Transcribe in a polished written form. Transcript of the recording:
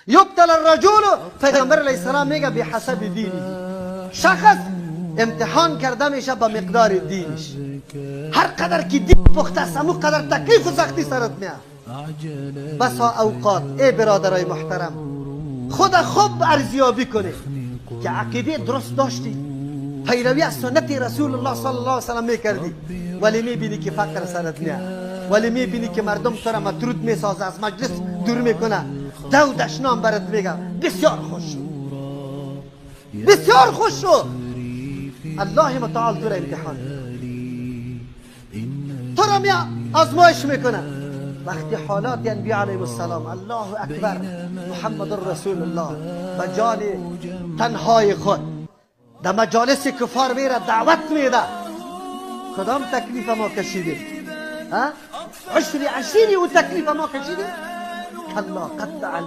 یبتلى الرجل، پیغمبر علیه السلام میگه، بحسب دینه. شخص امتحان کرده میشه به مقدار دینش. هر قدر که دین پخته است، همون قدر تکلیف و سختی سرت میاد. بسا اوقات، ای برادرای محترم، خود خوب ارزیابی کنی که عقیده درست داشتی، پیروی از سنت رسول الله صلی الله علیه وسلم میکردی، ولی میبینی که فقر سرت میاد، ولی میبینی که مردم تو را مطرود میسازه، از مجلس دور میکنه، دو دشنام برات میگه. بسیار خوش شو، بسیار خوش شو. الله متعال تو را امتحان، تو را می آزمایش میکنه. وقتی حالات انبیاء علیهم السلام، الله اکبر، محمد رسول الله به جان تنهای خود در مجالس کفار میره، دعوت میده. کدام تکلیف ما کشیدیم؟ ها؟ عشر عشیری او تکلیف ما کشیدیم؟ کلا قطع.